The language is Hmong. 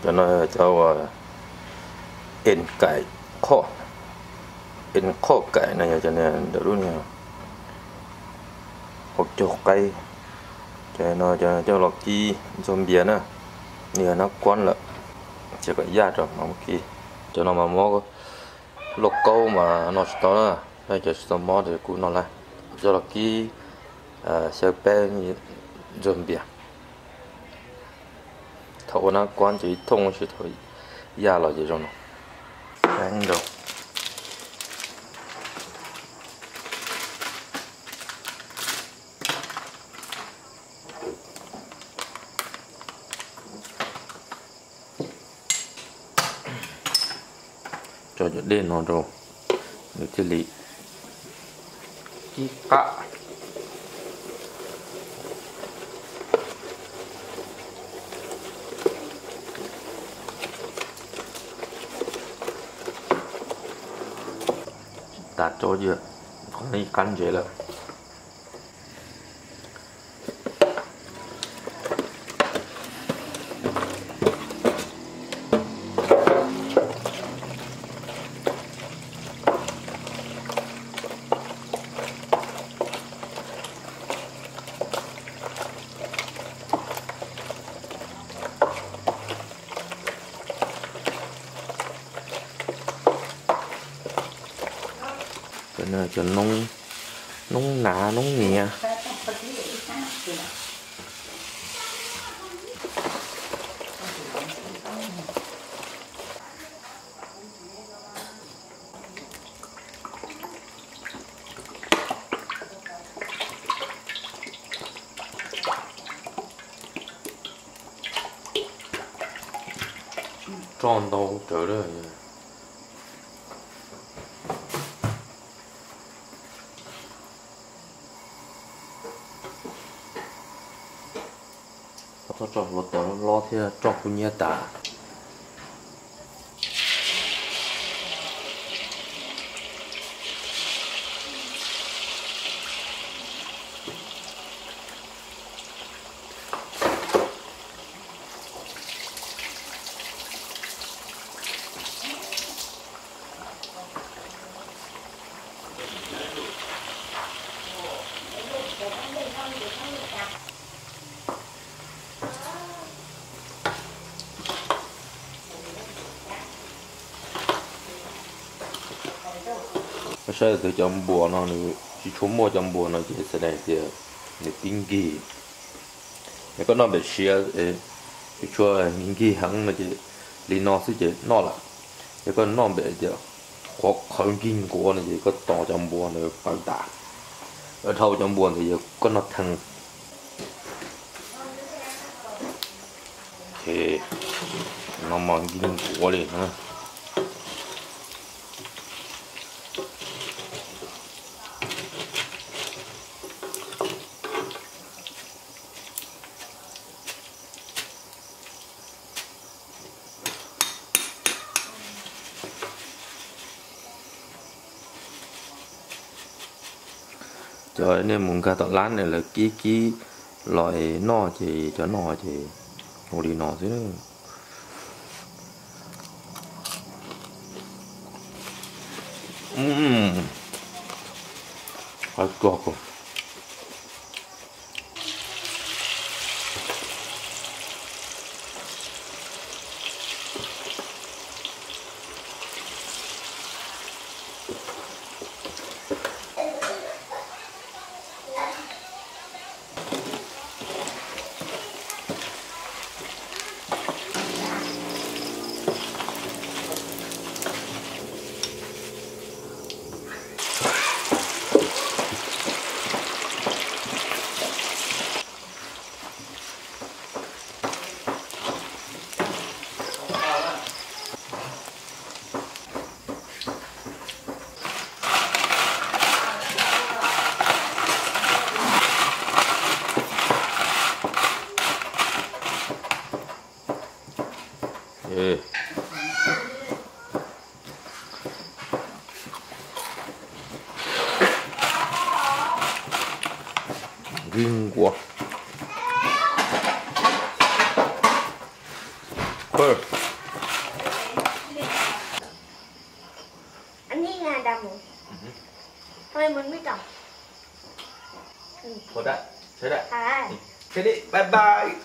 Cov no cov uas en kaim qhoj, en qhoj kaim no yog cov niag ntawm lub niag hauv caug qaib. Cov no cov coj los kib ntxuag npias na, nws yog nab kuab lawm, ces kom yaj rau mas muab kib. Cov no mas muab lauj kaub mas noj tsis tau na, cov tsis tau mob ces kuv noj lawm. Coj los kib xyaw peb ntxuag npias. Thaum ua nab kuab ces ib thooj, tsis thaum yaj los ces zoo no. Rau tso cov dej no rau, nws thiaj li ib qab. Tas rau, qhov no ib qab ntsev lawm. Cov noob, noob nav noob niam. Roj ntau rawv lawm. Txhob tso hluav taws hlob thiab roj kub hnyiab tas. Koj saib tias cov npuas no nws tsis tshua muaj cov npuas no ces txhais tau tias nws pib nkig. Yog koj noj npem siav, tsis tshua nkig heev no ces li no xwb ces noj lawm. Yog koj noj npem tias qhuav qhawv nkig nkuav no ces koj tos cov npuas ntawd paws tas, dhau cov npuas ntawd yog koj noj theej. No mas nkig nkuav li no. Cov nej mus nkag tom lab ne lawv kib kib los noj ces cov no ces ua li no xwb. Qab tsuag kawg. Nkig nkuav. Pw. Anh Hiên à, đầm. Thôi mình mới chồng. Hold that. Say that. Hả? Say it. Bye bye.